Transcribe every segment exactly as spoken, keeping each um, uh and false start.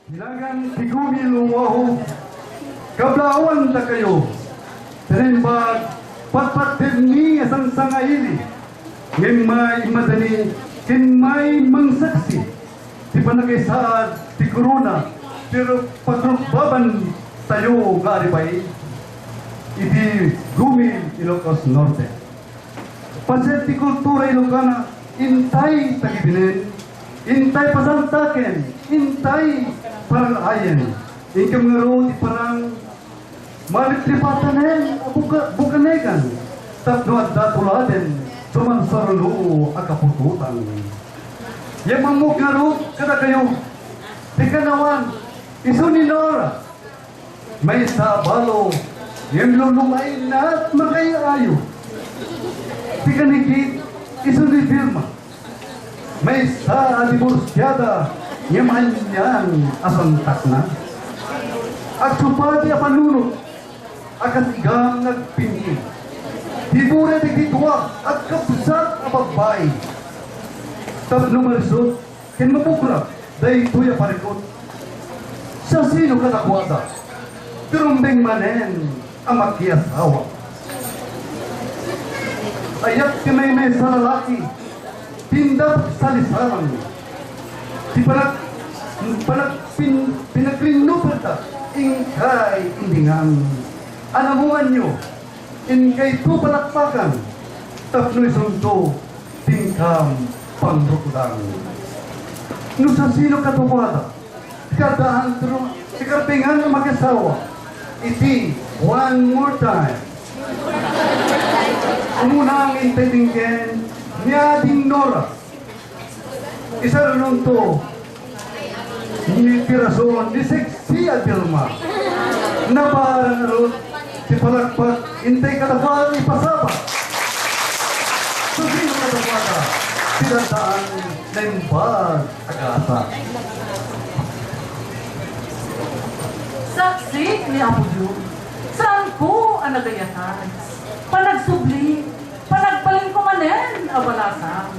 Ilagan ti gumil, Wahoo, kablaawan dakayo. Ti naimbag, patpatdetmi a sangsangaili. Ngem may immadani ken may mangsaksi ti pannakaisaad ti korona ti pagrukbabantayo nga Aribay iti gumil Ilocos Norte. Paset ti kultura Ilocana, intay tagibinen, intay pasaltaken, intay parang-ayen. Inkam ngarud ti parang maliplipatanen a buka-, bukanegan tapno adda tuladen ti mansaruluo a kaputotan. Yamammog ngarud kadakayo ti kanawan isu ni Nora. Maysa a balo, ngem lulungay met makay-ayo. Ti kanikit isu ni Vilma. Maysa a diborsiada, ngem anian a santakna. Agsupa ti apanunot a kas igam nga agpinti. Ti buray dagiti dua a kabsat a babbai. Tapno marisut ken mabugrag daytoy a parikut. Siasino kadakuada ti rumbeng manen a makiasawa? Ayat ti maymaysa a lalaki ti inda pagsalisaran ti panak-, panak-, pin-, pinagrinnuperda inkay indingan. Anamonganyo, inkayto palakpakan tapno isunto ti inkam pangrukodan. No siasino kadakuada ti addaan ti ru-, ti karbingan a makiasawa iti one more time. Umuna nga intay dinggen ni Ading Nora. Isarunto ni ti rason ni Sexy a Vilma. Naparan ngarud ti palakpak intay kadakuada ipasabak. Siasino kadakuada ti addaan naimbag a gasa? Saksik ni Apo Dios, saanko a nagayatan. Panagsubli, panagbalinko manen a balasang.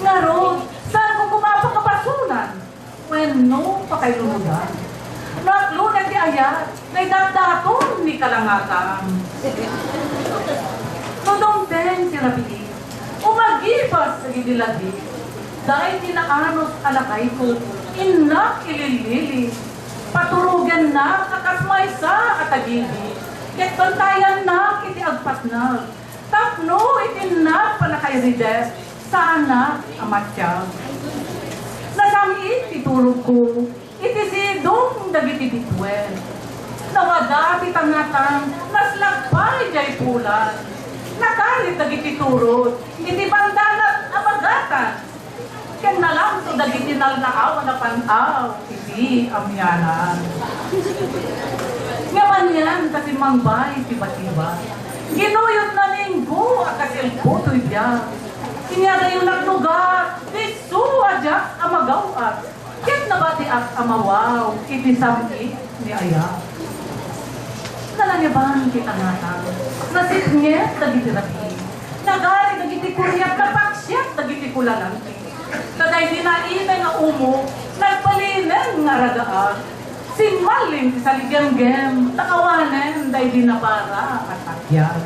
Ngarud, saanko koma a pakabasolan wenno pakailunodan. No aglunen ti ayat, naidatdaton ni kalangatam. No dumteng ti rabii, umagibas dagiti lagi. Daydi naanus a lakayko, innak ilillili. Paturogennak a kas maysa a tagidi, ket bantayannak iti agpatnag. Tapno iti innak pannakairidek, saanak a matiag. Nasam-it ti turogko iti sidong dagiti bituen. Nawada ti tangatang, naslagpay diay pulan. Nakarit dagiti turod iti bandanak a bagatan. Ken nalamto dagiti nalnaaw a napan-aw iti amianan. Ngem anian ta simmangbay ti batiba. Kinuyotna ni Ingo a kasilpo toy biag. Inyadayonak lugar, disso a diak a magaw-at. Ket nabatiak a mawaw iti sam-it ni Aya. Nalangyaban ti tangatang, nasipnget dagiti rabii, nagari dagiti kuriat, napaksiat dagiti kulanangki. Ta daydi naimay nga umo, nagbalinen nga aragaag. Simmalling ti saligemgem, ta awanen daydi napara a takyag.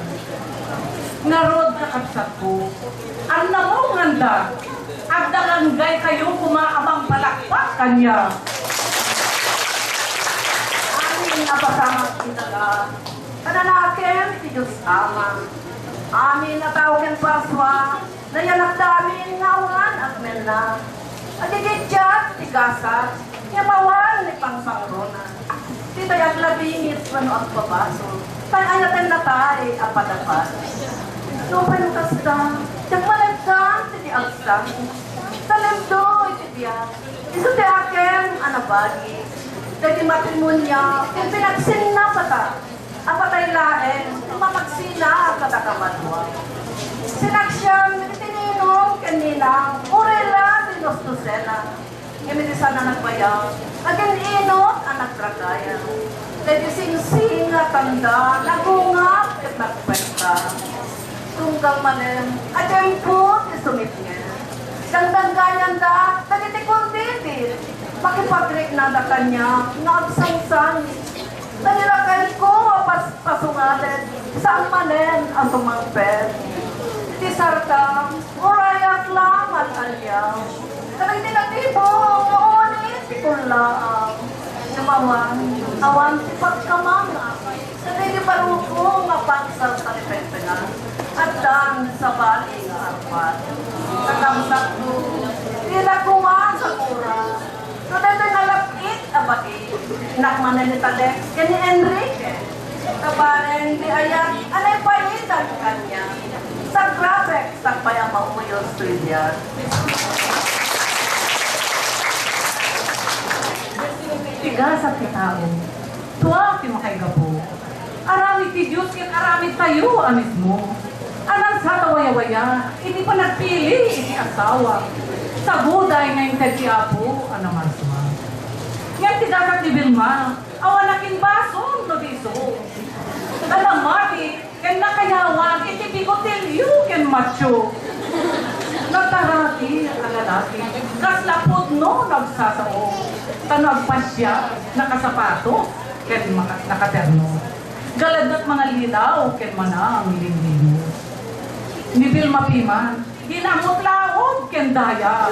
Ngarud, kakabsatko, annamonganda, agdalanggaykayo koma a mangpalakpak kaniak. Amin a pasamak ti daga, kananakem ti Dios Ama. Amin a tao ken parsua, nayanakda amin nga awan agmenna. Agigiddiat ti gasat, ngem awan ni pangpangruna. Ditay aglabingit wenno agbabasol, ta ayaten natay a padapada. Nupay no kasta, diak malagdan ti di agsan. Tanemdo iti biag, isu ti akem a nabagi. Dagiti matrimonio, ken pinagsinapatak a patay laeng ti mamagsina kadakamadua. Sinaksian iti ninong ken ninang, uray la ti nusnusena. Ngem iti saan a nagbayag, agin-inut a nagragayam. Dagiti singsing a tanda, nagungab ket nagpesta. Tunggal manen a tiempo ti sumitnget. Dangdanggayanda dagiti kunditi. Makipagriknada kaniak nga agsangsangit. Nalilakayko a pas-, pasungalen, saan manen a sumangpet. Ti sarta, urayak la man-aliaw. Kadagiti natibo, mauni ti kullaam. Ngem awan, awan ti pagkamangam. Kadagiti baruko nga pagsarta ti pengpengan, addan sabali nga arpat. Kakabsatko, ti dakuan a kura. No daytoy nalap-it a bagi, innak manen ni Talex ken ni Enrique. Tabaen ti ayat a naipaayat kaniak. Sagrasek, sakbay a mauyos ti biag. Ti gasat ti tao, tua ti makaigapu. Aramid ti Dios ket aramidtayo a mismo. A nagsatawayawaya iti panagpili iti asawa. Saguday nga inted ti Apo a namarsua. Ngem ti gasat ni Vilma, awan a kinbasol no di isu. A namati ken nakayawag iti bigotilyo ken matio. Natarati a lalaki, kasla pudno no agsasao, tano agpasiar, nakasapatos, ken maka-, nakaterno. Galadek mangallilaw ken mananglinglingo. Ni Vilma piman, dinamot laog ken daya.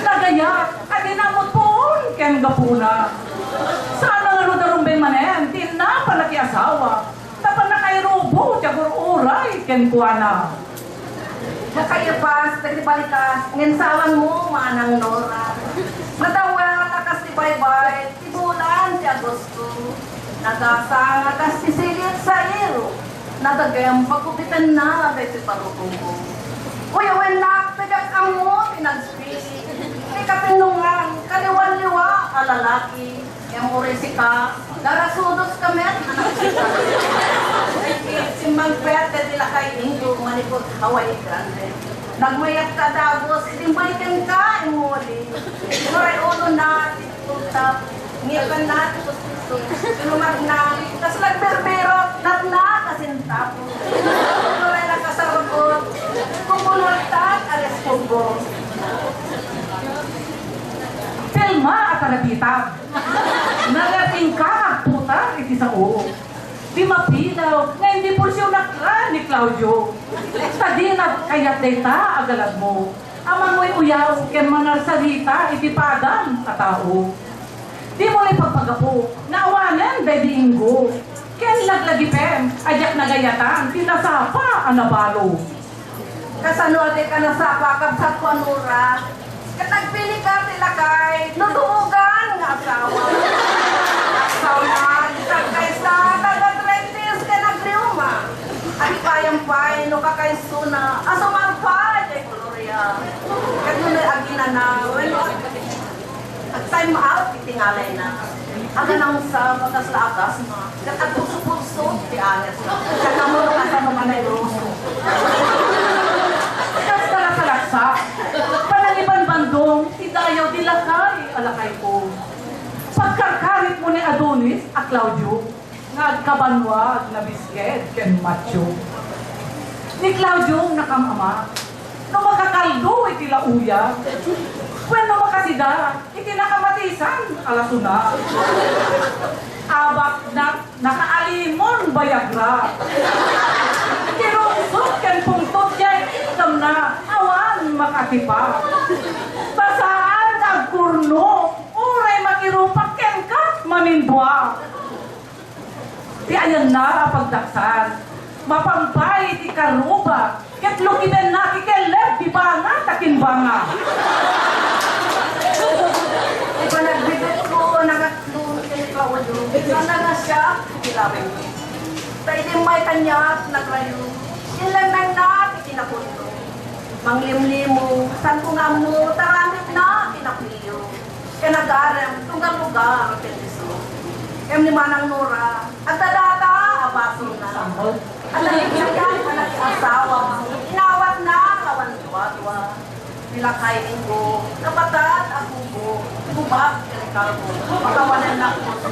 Nagayat a dinamot puon ken gapuna. Saan a nga no darumbeng manen ti inna panakiasawa, ta pannakairubo ti agur-uray kenkuana. Nakaipas dagiti balikas, ngem sawanmo, Manang Nora. Nadawat a kas ti baybay ti bulan ti Agosto. Nagasa nga kas ti silit sa iro. Nadagem pagkupitanna daytoy barukomo. Uyawennak, ti diak ammo ti nagpili. Ti katinongan, kaliwaliwa a lalaki. Ngem uray sika, garasudos ka met, anak sika. Simmangpet daydi lakay Ingo manipud Hawaii Grande. Nagmayatka a dagus, idi immay kenka, immuli. Uray ulona ti pultap, ngipenna ti puspuso. Inumagna, kas nagbirbirok, natna, kas intapo. Uray nakasarukot, kukunultat, alis pugbo. Vilma a tarabita. Nagatingka agputar iti sao. Di mapilaw nga indi pulsiw nakla ni Claudio. Ta dina kayat dayta a galadmo a manguy-uyaw ken manarsarita iti padam a tao. Dimo la ipagpagapu nga awanen daydi Ingo. Ken laglagipem a diak nagayatan ti nasapa a nabalo. Kasano a dika nasapa, kabsatko a Nora? Ket nagpilika ti lakay no duogan nga asawa. Sauna, isagkaysa, taga-arthritis ken agriuma. Adi pay no kakaysona a sumarpay ti Gloria. Ket no aginana, wenno ag-, Ag-time out iti ngalayna. Aganangsa, bakas la agasna. Ket agpurso-purso ti angesna. Ket ammo no kasano nga nairuso. Kas talatalaksa, panangibanbandong ti dayaw ti lakay a lakayko. Pagkarkaritmo ni Adonis a Claudio. Nga agkabanua, agnabisked ken matio. Ni Claudio nakam-ama, no makakaldo iti lauya, wenno makasida iti nakamatisan a lasona. Abak na nakaalimon bayagra. Ti rungsot ken pungtot diay ikamna, awan makatipa. Ta saan nga agkurno, uray makirupak kenka mamindua. Ti ayanna a pagdaksan, mapampay ti karuba, ket lukibenna ti kelled ti banga ta kinbanga. Ti panagbibetko, nangatlo ken kaulo, nanangasiak ti laeng. Ta idi immay kaniak, nagrayo, inlennangna ti kinapulo. Manglimlimo, saanko nga ammo, ta aramidna ti napuyo. Ken agarem, lugar-lugar ken isu. Ken ni Manang Nora, adda data a basolna. Adda ni Julian a nakiasawa, inawatna awan duadua. Ni lakay Ingo, nabatad a kubo, gubag ken kalbo, pakawanennak puso.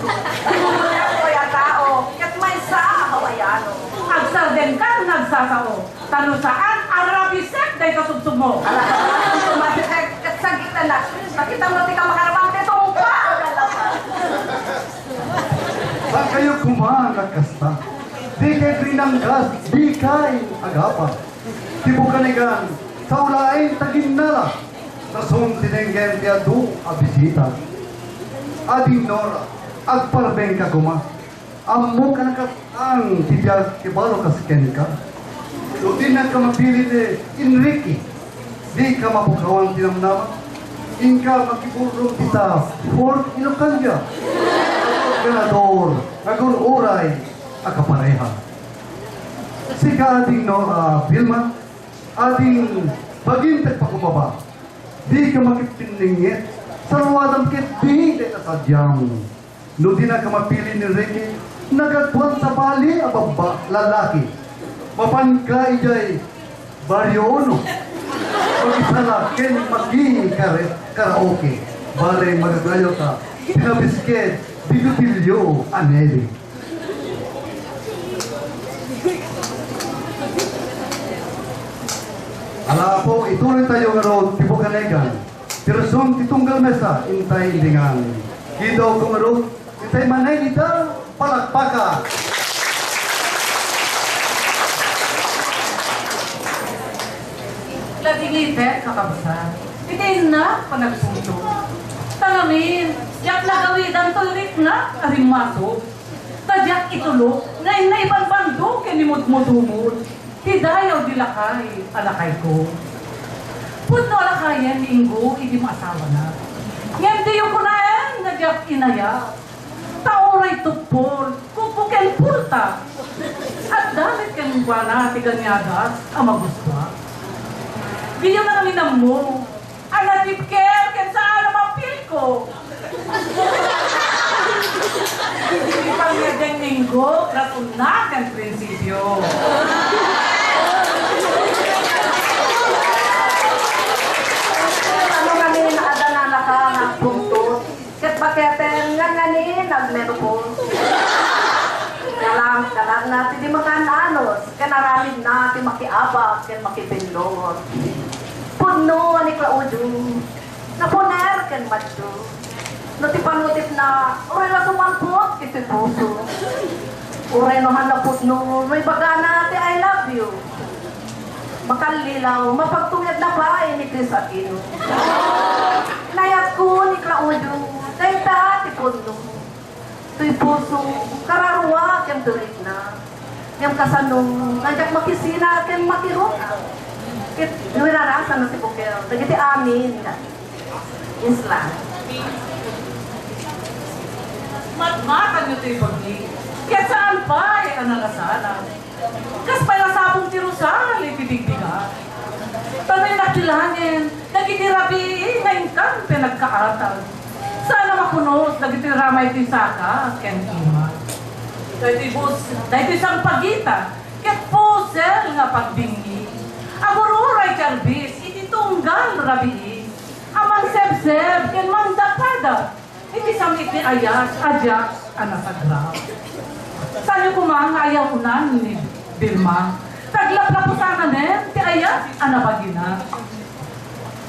Kuyat a tao, ket maysa a Hawaiano. Agsardengka no agsasao. Ta no saan, arabisek dayta subsubmo. Ala, tumasikek ket sagitanak. Nakitamo ti kamakaramam ti Duman a kasta, dikay rinanggas, dikay agapa. Ti bukanegan, sao laeng ta ginnala. Rason ti denggen ti adu a bisita. Ading Nora, agparbengka koma. Ammok a nakat-ang ti biag ti baro kas kenka. No dinaka mapili ni Enrique, dika mapukawan ti namnama. Inka makiburong ti sa Fort Ilocania. Ganador, agur-uray a kapareha. Sika, ading Nora, Vilma, ading bagin ti agpakumaba. Dika makipinningngit. Saruadam ket di dayta sadiam. No dinaka mapili ni Ricky, nagaduan sabali a babba, lalaki. Mapanka idiay Barrio Uno. Makisala ken makikare-, karaoke. Bareng magagayota, pinabisket, bigotilyo a nebe. Ala, Apo, ituloy tayo ngarud ti bukanegan. Ti rason ti tunggal mesa, intay indingan. Kidawko ngarud, intay manen ida, palakpakan. Ladingitek, kakabsat, iti innak panagpungto. Ta ngamin, diak nagawidan toy riknak a rimmaso. Ta diak itulok nga inna ibanbando ken imudmudumod ti dayaw di lakay a lakayko. Pudno a lakayen ni Ingo idi maasawana. Ngem diyo kunaen nga diak inayat. Ta uray tukpol, kuko ken pulta. Adda met kenkuana ti ganiadas a magustoak. Diyo ngamin ammo a natipker ken saan a mapilko. Iti pangngegeng ni Ingo, rasonna ken prinsipio. Ano ngamin adda nanaka nga agpungtot? Ket baketen, ngangani nagmenopause. Kalang-kalangna ti di makan-anos, ken aramidna ti makiabak ken makipinnungot. Pudno ni Claudio, napuner ken macho. No ti panutitna, uray la sumangpot iti puso. Uray no han napudno, no ibagana ti "I love you." Makallilaw, mapagtungedna pay ni Chris Aquino. Inayatko ni Claudio, dayta ti pudno. Toy puso, kararua ken turigna. Ngem kasano, nga diak makisina ken makiruna. Ket wirarasan no ti bukel, dagiti amin. Isla. Matmatanyo toy bagik, ket saan pay a nalasalang. Kas pay a sabong ti rosal iti bigbigat. Tapno inakkilangen dagiti rabii nga inkan pinagkaatag. Saan a makunos dagiti ramay ti saka ken ima. Daytoy bus-, daytoy sangpagita ket pusel nga pagbingi. Agur-uray ti arbis iti tunggal rabii. A mangsebseb ken mangdapada iti sam-it ti ayat a diak a nasagrap. Saanyo koma nga ayaw unan ni Vilma, ta aglaplapusanen ti ayat a nabagina.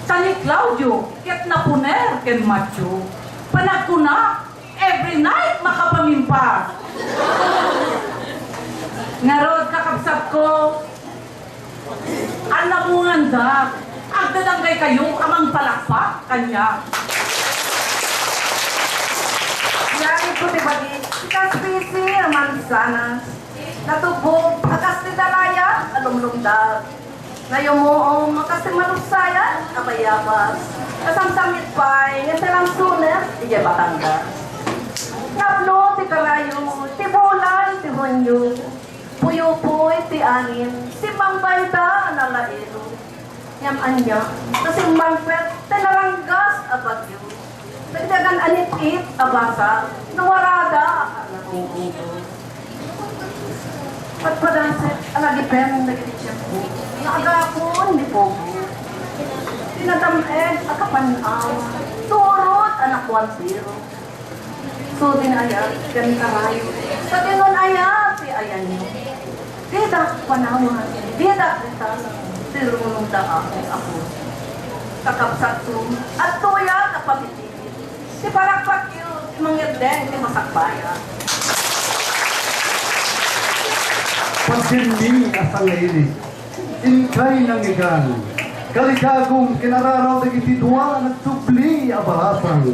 Ta ni Claudio ket napuner ken macho. Panagkuna, every night makapamimpas. Ngarud, kakabsatko, Annamungandak, agdadanggaykayo a mangpalakpak kaniak. Yarig ko ti bagik, ti kaspisi a mansanas, natubbog a kas ti darayak a lumlumdag, nayumuom a kas ti malusayan a bayabas, nasamsamit pay ngem ti langsunet idiay Batangas. Napno ti karayo, ti bulan, ti Hunio, puyupoy ti angin, simmangbayda a nalaelo. Ngem ania, ta simmangpet ti naranggas a bagyo. Dagdagan a nit-it a basag, nawarada a nagunggugo. Padpadaset a lagipen dagiti tiempo, nga agapon ni Pogo. Dinadam-eg a kapan-aw, turot a nakuan biro. Sudi ni ayat ken karayo, sadino ni ayat ti ayanyo. Didak panawan, didak ritan, ti rumulong da ako, ako. Kakabsatko, adtoya a pamitiit. Ti parakpakyo, ti mangirdeng, ti masakbayan. Pagdinmi a sangaili, inkay nangngegan. Kaligagum ken araraw dagiti dua a nagsubli a balasang.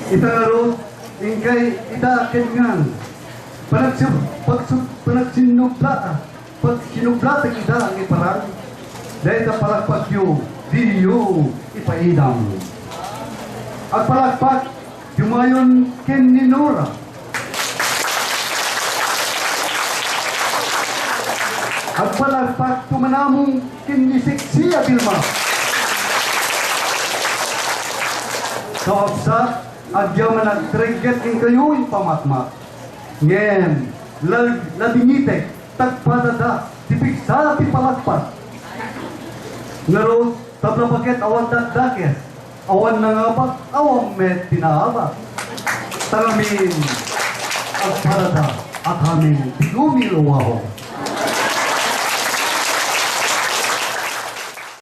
Ita ngarud, inkay ida ken ngan. Panagsub-, pagsub-, panagsinnubla, pagsinnubla dagita nga iparang. Dayta palakpakyo, diyo ipaidam. Agpalakpak, Jumayon ken ni Nora. Agpalakpak tumanamong ken ni Sexy a Vilma. Kakabsat, agyaman agtregget kenkayo impamatmat. Ngem, la-, ladingitek, tagpadada ti pigsa ti palakpak. Ngarud, tabla baket awan dakdakes, awan nangabak, awan met ti naabak. Tangamin, agpadada, ataming ti gumiluwaho.